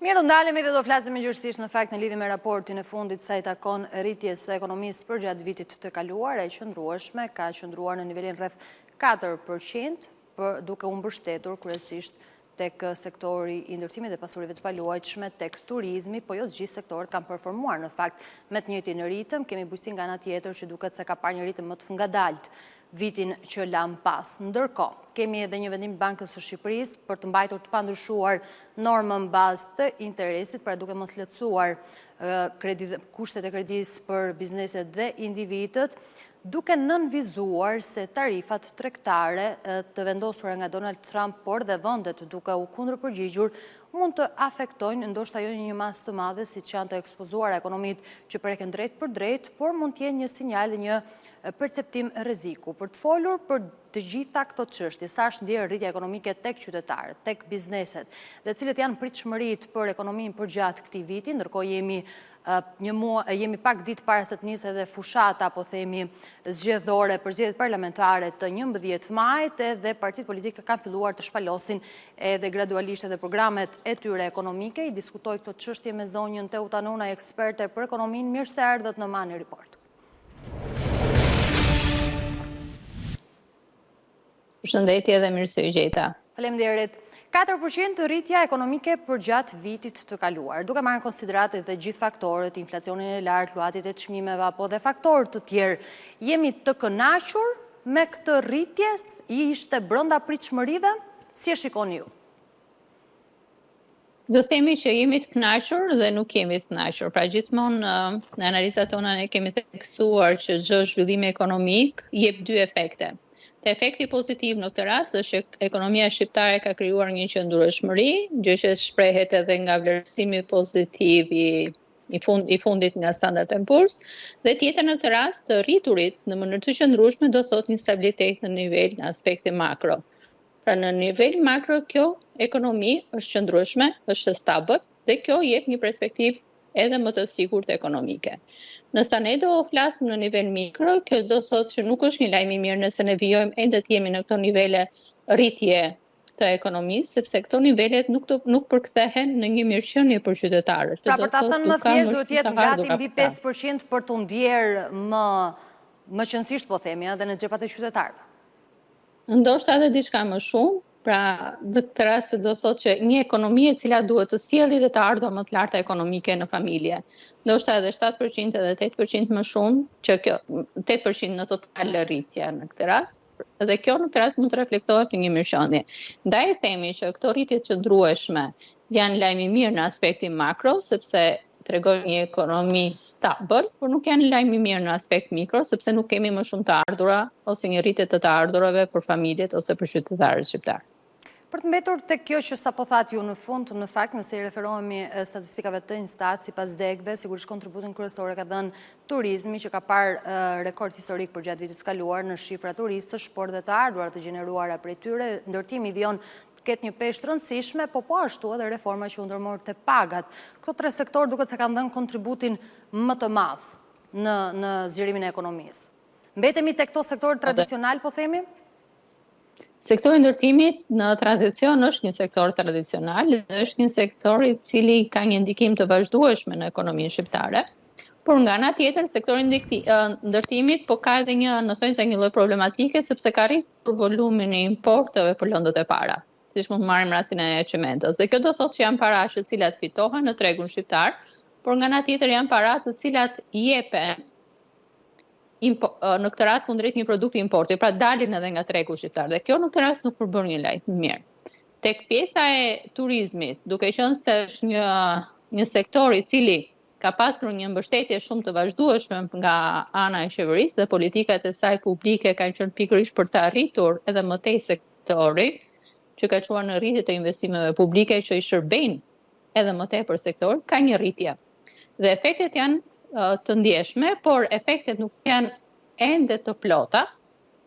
Mirë, do ndalemi dhe do flasim më gjerësisht në fakt në lidhje me raportin e fundit sa i takon rritjes së ekonomisë përgjatë vitit të kaluar, e qëndrueshme ka qëndruar në nivelin rreth 4%, për duke u mbështetur kryesisht tek sektori i ndërtimit dhe pasurive të paluajtshme, tek turizmi, po jo të gjithë sektorët kanë performuar në fakt me të njëjtin ritëm, kemi bujqësinë nga ana tjetër që duket se ka parë një ritëm më të ngadaltë vitin që lamë pas. Ndërkohë, kemi edhe një vendim të Bankës së Shqipërisë për të mbajtur të pandryshuar normën bazë të interesit, pra duke mos lehtësuar kushtet e kredisë për bizneset dhe individët, duke nënvizuar se tarifat tregtare të vendosura nga Donald Trump, por dhe vendet duke u kundërpërgjigjur, mund të afektojnë ndoshta jo në një masë të madhe siç janë të ekspozuara ekonomitë që preken drejtpërdrejt, por mund të jenë një sinjal dhe një perceptim rreziku. Për të folur për të gjitha këto çështje, sa është ndjerë rritja ekonomike tek qytetarët, tek bizneset dhe cilët janë pritshmëritë për ekonominë përgjatë këtij viti, ndërkohë jemi një muaj, jemi pak ditë para se të nisë edhe fushata, po themi, zgjedhore për zgjedhjet parlamentare të 11 majit, edhe partitë politike kanë filluar të shpalosin edhe gradualisht edhe programet e tyre ekonomike. I diskutoj këto çështje me zonjën Teuta Nonaj, eksperte për ekonominë. Mirë se erdhët në Money Report. Përshëndetje dhe mirë se ju gjeta. Faleminderit. 4% rritja ekonomike përgjatë vitit të kaluar, duke marrë në konsideratë edhe gjithë faktorët, inflacionin e lartë, luhatjet e çmimeve apo dhe faktorë të tjerë, jemi të kënaqur me këtë rritje, ishte brenda pritshmërive, si e shikoni ju? Do themi që jemi të kënaqur dhe nuk jemi të kënaqur. Pra gjithmonë në analizat tona ne kemi theksuar që çdo zhvillim ekonomik jep dy efekte. Te efekti pozitiv në këtë rast është që ekonomia shqiptare ka krijuar një qëndrueshmëri, gjë që shprehet edhe nga vlerësimi pozitiv i i fund i fundit nga Standard & Poor's dhe tjetër në këtë rast të rriturit në mënyrë të qëndrueshme do thotë një stabilitet në nivel në aspektin makro. Pra në nivel makro kjo ekonomi është qëndrueshme, është stabël dhe kjo jep një perspektivë edhe më të sigurt ekonomike. Nëse ne do flasim në nivel mikro, kjo do thotë që nuk është një lajm i mirë nëse ne vijojmë ende të jemi në këto nivele rritje të ekonomisë, sepse këto nivelet nuk do nuk përkthehen në një mirëqenie për qytetarët. Pra për ta thënë më thjesht duhet të jetë gati mbi 5% për t'u ndjerë më më qenësisht po themi edhe në xhepat e qytetarëve. Ndoshta edhe diçka më shumë, pra në këtë rast do thotë që një ekonomi e cila duhet të sjelli dhe të ardhura më të larta ekonomike në familje. Ndoshta edhe 7% edhe 8% më shumë, që kjo 8% në total rritja në këtë rast, dhe kjo në këtë rast mund të reflektohet në një mirëqenie. Ndaj themi që këto rritje të qëndrueshme janë lajm i mirë në aspektin makro, sepse tregojnë një ekonomi stabël, por nuk janë lajm i mirë në aspekt mikro, sepse nuk kemi më shumë të ardhura ose një rritje të të ardhurave për familjet ose për qytetarët shqiptarë. Për të mbetur tek kjo që sapo thatë ju në fund, në fakt, nëse i referohemi statistikave të Instat, sipas degëve, sigurisht kontributin kryesor e ka dhënë turizmi që ka parë rekord historik përgjatë vitit të kaluar në shifra turistësh, por dhe të ardhura të gjeneruara prej tyre, ndërtimi vijon të ketë një peshë të rëndësishme, po po ashtu edhe reforma që u ndërmor te pagat. Këto tre sektorë duket se kanë dhënë kontributin më të madh në në zgjerimin e ekonomisë. Mbetemi te këto sektorë tradicionalë, po themi? Sektori i ndërtimit në tranzicion është një sektor tradicional dhe është një sektor i cili ka një ndikim të vazhdueshme në ekonominë shqiptare. Por nga ana tjetër, sektori i ndërtimit po ka edhe një, në thonjëza një lloj problematike sepse ka rritur për volumin e importeve për lëndët e para, siç mund të marrim rastin e çimentos. Dhe kjo do thotë që janë para që të cilat fitohen në tregun shqiptar, por nga ana tjetër janë para të cilat jepen impo, në këtë rast kundrejt një produkti importi, pra dalin edhe nga tregu shqiptar. Dhe kjo në këtë rast nuk përbën një lajm të mirë. Tek pjesa e turizmit, duke qenë se është një një sektor i cili ka pasur një mbështetje shumë të vazhdueshme nga ana e qeverisë dhe politikat e saj publike kanë qenë pikërisht për të rritur edhe më tej sektorin, që ka çuar në rritje të investimeve publike që i shërbejnë edhe më tepër sektorit, ka një rritje. Dhe efektet janë të ndjeshme, por efektet nuk janë ende të plota,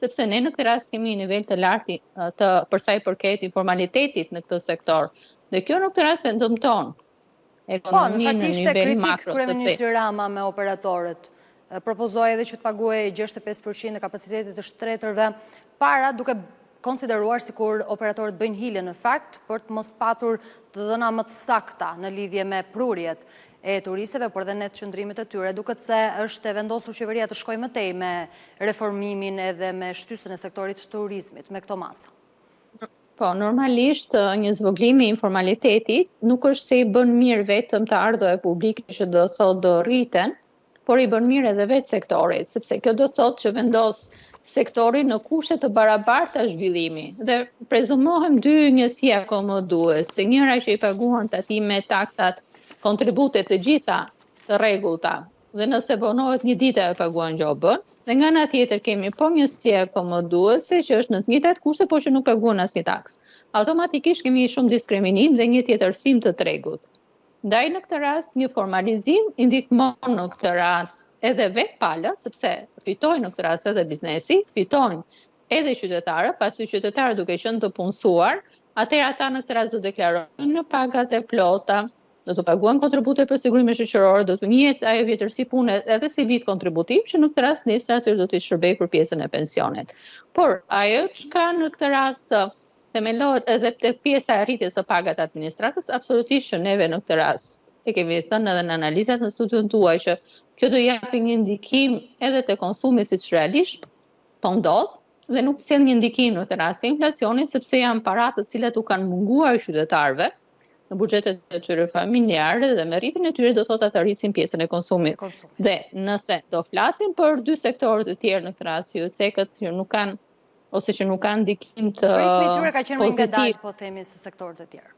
sepse ne në këtë rast kemi një nivel të lartë të për sa i përket informalitetit në këtë sektor. Dhe kjo në këtë rast e dëmton Po, në fakt ishte kritik kryeministri Rama me operatorët. Propozoi edhe që të paguhej 65% e kapacitetit të shtretërve para duke konsideruar sikur operatorët bëjnë hile në fakt për të mos patur të dhëna më të sakta në lidhje me prurjet e turistëve, por dhe netqëndrimet e tyre. Duket se është e vendosur qeveria të shkojë më tej me reformimin edhe me shtysën e sektorit të turizmit me këto masa. Po, normalisht një zvogëlim i informalitetit nuk është se i bën mirë vetëm të ardhurave publike që do thotë do rriten, por i bën mirë edhe vetë sektorit, sepse kjo do thotë që vendos sektorin në kushte të barabarta zhvillimi. Dhe prezumohem dy njësi akomoduese, njëra që i paguan tatime, taksat, kontributet të gjitha të rregullta, dhe nëse vonohet një ditë ajo paguan gjobën, dhe nga ana tjetër kemi po njësi akomoduese që është në të njëjtat kushte, por që nuk paguan asnjë taksë. Automatikisht kemi shumë diskriminim dhe një tjetërsim të tregut. Ndaj në këtë rast një formalizim i ndihmon në këtë rast edhe vetë palës, sepse fitojnë në këtë rast edhe biznesi, fitojnë edhe qytetarët, pasi qytetarët duke qenë të punësuar, atëherë ata në këtë rast do deklarojnë në pagat e plota, do të paguajnë kontribute për sigurime shoqërore, do të njihet ajo vjetërsi pune edhe si vit kontributiv, që në këtë rast nesër aty do t'i shërbejë për pjesën e pensionit. Por ajo çka në këtë rast themelohet edhe tek pjesa e rritjes së pagat të administratës, absolutisht që neve në këtë rast e kemi thënë edhe në analizat në studion tuaj që kjo do japi një ndikim edhe te konsumi siç realisht po ndodh dhe nuk sjell një ndikim në këtë rast të inflacionit sepse janë para të cilat u kanë munguar qytetarëve në buxhetet e tyre familjare dhe me rritjen e tyre do thotë ata rrisin pjesën e konsumit. Dhe nëse do flasim për dy sektorë të tjerë në këtë rast, ju cekët që nuk kanë ose që nuk kanë ndikim të Ritmi i tyre ka qenë më ngadalë, po themi, se sektorët e tjerë.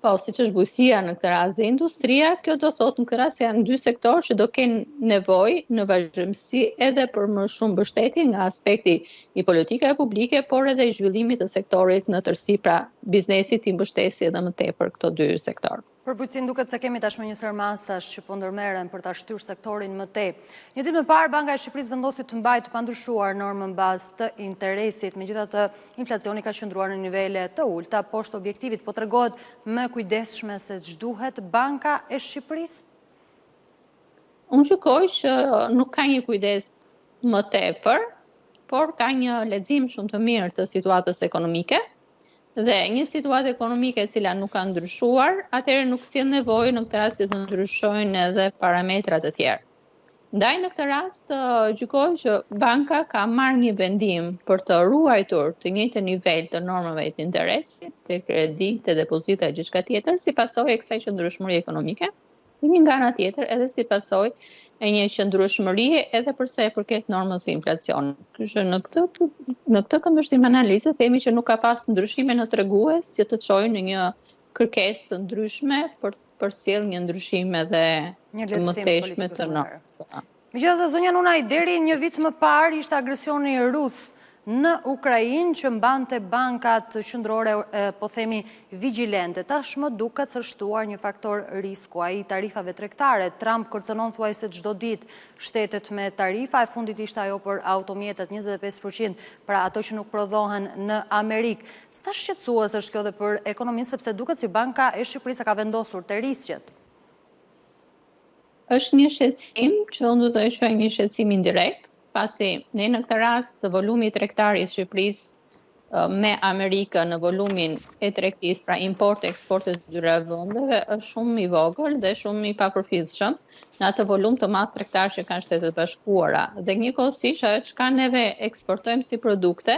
Po, siç është bujqësia në këtë rast dhe industria, kjo do thotë në këtë rast janë dy sektorë që do kenë nevojë në vazhdimësi edhe për më shumë mbështetje nga aspekti i politikave publike, por edhe i zhvillimit të sektorit në tërësi, pra biznesi t'i mbështesi edhe më tepër këto dy sektorë. Për bujqësinë duket se kemi tashmë një sërë masash që po ndërmerren për ta shtyrë sektorin më tej. Një ditë më parë, Banka e Shqipërisë vendosi të mbajë të pandryshuar normën bazë të interesit. Megjithatë, inflacioni ka qëndruar në nivele të ulëta, poshtë objektivit, po tregohet më e kujdesshme se ç'duhet Banka e Shqipërisë? Unë gjykoj që nuk ka një kujdes më tepër, por ka një lexim shumë të mirë të situatës ekonomike. Dhe një situatë ekonomike e cila nuk ka ndryshuar, atëherë nuk sjell nevojë në këtë rast që të ndryshojnë edhe parametra të tjerë. Ndaj në këtë rast gjykoj që banka ka marrë një vendim për të ruajtur të njëjtën nivel të normave të interesit, të kreditë, të depozita e gjithçka tjetër, si pasojë e kësaj qëndrueshmërie ekonomike. Dhe një nga ana tjetër edhe si pasojë e një qëndrueshmërie edhe për sa i përket normës së inflacionit. Kështu që në këtë në këtë këndvështrim analize themi që nuk ka pas ndryshime në tregues që të çojnë në një kërkesë të ndryshme për të sjellë një ndryshim edhe një të mëtejshme të normës. Megjithatë, zonja Nunaj, deri një vit më parë ishte agresioni rus në Ukrainë që mbante bankat qendrore, po themi, vigjilente. Tashmë duket se është shtuar një faktor risku, ai i tarifave tregtare. Trump kërcënon thuajse çdo ditë shtetet me tarifa, e fundit ishte ajo për automjetet 25%, pra ato që nuk prodhohen në Amerikë. Sa shqetësues është kjo dhe për ekonominë, sepse duket që Banka e Shqipërisë e ka vendosur te risqet. Është një shqetësim që unë do ta quaj një shqetësim indirekt, pasi ne në këtë rast volumi tregtar i Shqipërisë me Amerikën në volumin e tregtisë, pra import e eksport të dyra vendeve është shumë i vogël dhe shumë i papërfillshëm në atë volum të madh tregtar që kanë Shtetet e Bashkuara. Dhe njëkohësisht ajo çka neve eksportojmë si produkte,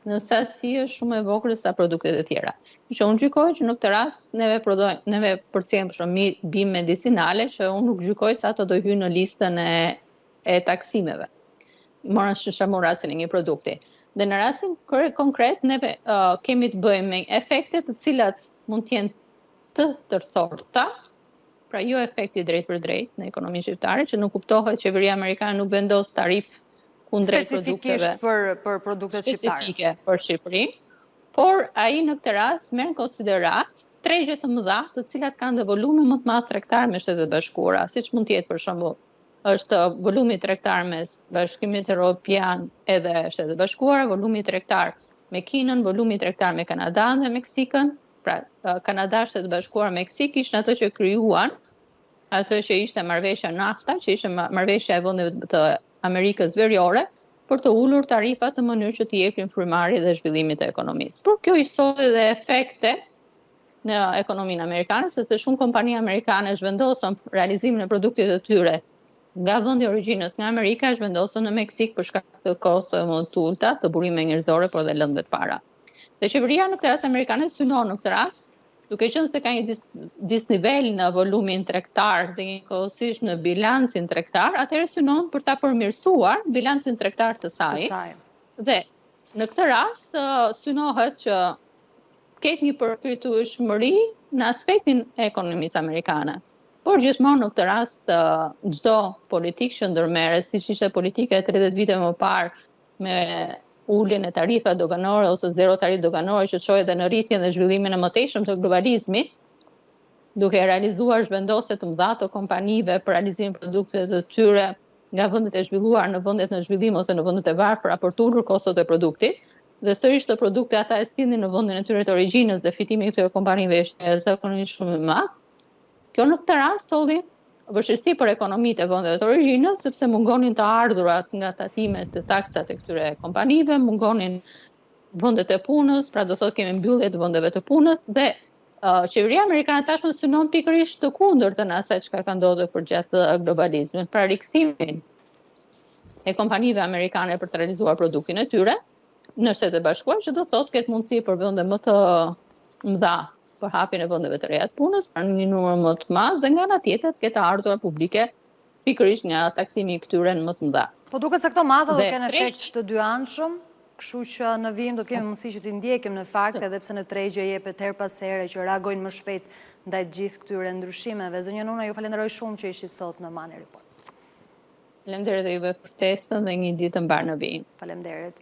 në sasi është shumë e vogël sa produktet e tjera. Kështu që unë gjykoj që në këtë rast neve prodhojmë, neve përcjellim për shembull bimë medicinale që unë nuk gjykoj se ato do hyjnë në listën e e taksimeve. Mora si shembull rastin e një produkti. Dhe në rastin konkret neve uh, kemi të bëjmë me efekte të cilat mund të jenë të tërthorta, pra jo efekti drejtpërdrejt në ekonominë shqiptare, që nuk kuptohet qeveria amerikane nuk vendos tarifë kundrejt produkteve specifikisht për për produktet shqiptare. Specifike për Shqipërinë, por ai në këtë rast merr në konsideratë tregje të mëdha, të cilat kanë dhe volumin më të madh tregtar me Shtetet e Bashkuara, siç mund të jetë për shembull është volumi tregtar mes Bashkimit Evropian edhe Shtetet e Bashkuara, volumi tregtar me Kinën, volumi tregtar me Kanadanë dhe Meksikën, pra Kanada, Shtetet e Bashkuara, Meksikë ishin ato që krijuan atë që ishte marrëveshja NAFTA, që ishte marrëveshja e vendeve të Amerikës Veriore. për të ulur tarifat në mënyrë që t'i jepnin frymëmarrje dhe zhvillimit të ekonomisë. Por kjo i solli dhe efekte në ekonominë amerikane, sepse shumë kompani amerikane zhvendosën realizimin e produktit të tyre nga vendi i origjinës nga Amerika e zhvendosën në Meksikë për shkak të kostove më të ulëta të burimeve njerëzore por dhe lëndëve të para. Dhe qeveria në këtë rast amerikane synon në këtë rast, duke qenë se ka një dis, disnivel në volumin tregtar dhe njëkohësisht në bilancin tregtar, atëherë synon për ta përmirësuar bilancin tregtar të saj. Të saj. Dhe në këtë rast synohet që të ketë një përfitueshmëri në aspektin e ekonomisë amerikane. Por gjithmonë në këtë rast çdo politikë që ndërmerret, siç ishte politika e 30 viteve më parë me uljen e tarifave doganore ose zero tarifë doganore që çoi edhe në rritjen dhe zhvillimin e mëtejshëm të globalizmit, duke realizuar zhvendosje të mëdha të kompanive për realizimin e produkteve të tyre nga vendet e zhvilluara në vendet në zhvillim ose në vendet e varfra për të ulur kostot e produktit dhe sërish këto produkte ata e sillnin në vendin e tyre të origjinës dhe fitimi i këtyre kompanive ishte zakonisht shumë i madh. Kjo në këtë rast solli vështirësi për ekonomitë e vendeve të origjinës, sepse mungonin të ardhurat nga tatimet dhe taksat e këtyre kompanive, mungonin vendet e punës, pra do thotë kemi mbyllje të vendeve të punës dhe uh, qeveria amerikane tashmë synon pikërisht të kundërtën e asaj çka ka ndodhur përgjatë globalizmit, pra rikthimin e kompanive amerikane për të realizuar produktin e tyre në Shtetet e Bashkuara, që do thotë ketë mundësi për vende më të mëdha për hapjen e vendeve të reja të punës, pra një numër më të madh dhe nga ana tjetër të ketë të ardhura publike pikërisht nga taksimi i këtyre në më të mëdha. Po duket se këto masa do të kenë efekt të dyanshëm, kështu që në vijim do të kemi mundësi që t'i ndjekim në fakt, edhe pse në tregje jepet herë pas here që reagojnë më shpejt ndaj të gjithë këtyre ndryshimeve. Zonja Nuna, ju falenderoj shumë që ishit sot në Money Report. Faleminderit dhe juve për ftesën dhe një ditë të mbarë në vijim. Faleminderit.